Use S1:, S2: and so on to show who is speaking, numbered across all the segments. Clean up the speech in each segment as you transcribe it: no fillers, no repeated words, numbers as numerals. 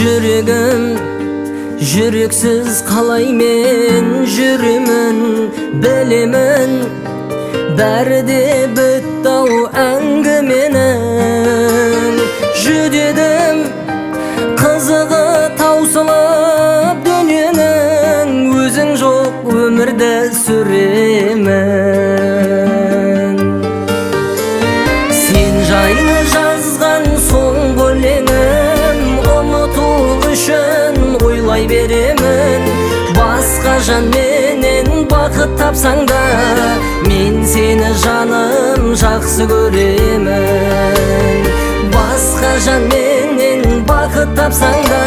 S1: Жүрегім жүрексіз қалай мен жүремін, білемін, бәрі де бітті-ау әңгіменің. Жүдедім қызығы таусылып дүниенің, өзің жоқ өмірді сүремін. Сен жайлы жазған соңғы өлеңім, ұмыту үшін ойлай беремін. Басқа жанменен бақыт тапсаң да, мен сені жаным жақсы көремін. Басқа жанменен бақыт тапсаң да,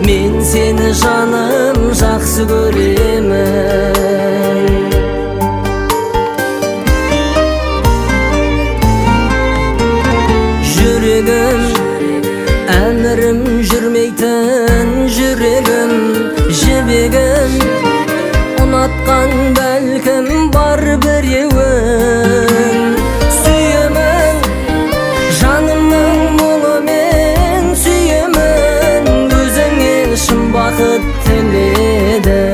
S1: мен сені жаным жақсы көремін. Жүрегім әмірім жүрмейтін, жүрегім жібегім, ұнатқан бәлкім бар біреуін. Сүйемін жанымның мұңымен, сүйемін, өзіңе шын бақыт тіледім.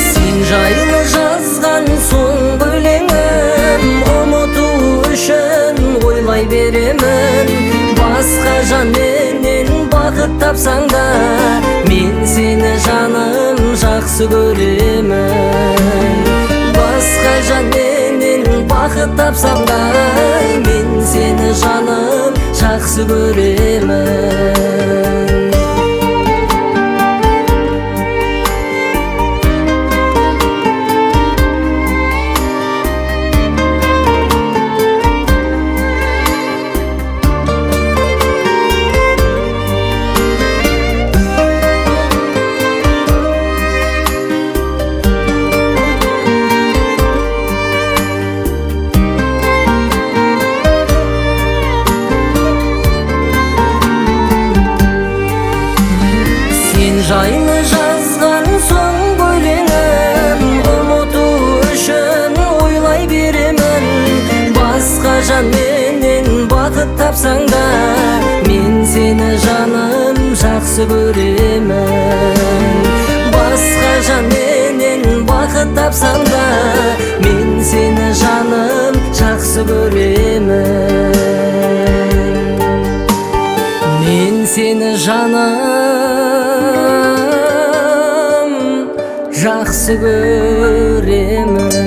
S1: Сен жайлы жазған соңғы өлеңім, ұмыту үшін ойлай беремін. Басқа жанменен бақыт тапсаң да, мен сені жаным жақсы көремін. Басқа жанменен бақыт тапсам да, мен сені жаным жақсы көремін. Сен жайлы жазған соңғы өлеңім, ұмыту үшін ойлай беремін. Басқа жанменен бақыт тапсаң да, мен сені жаным жақсы көремін. Басқа жанменен бақыт тапсаң да, мен сені жаным жақсы көремін. Мен сені жаным жақсы көремін.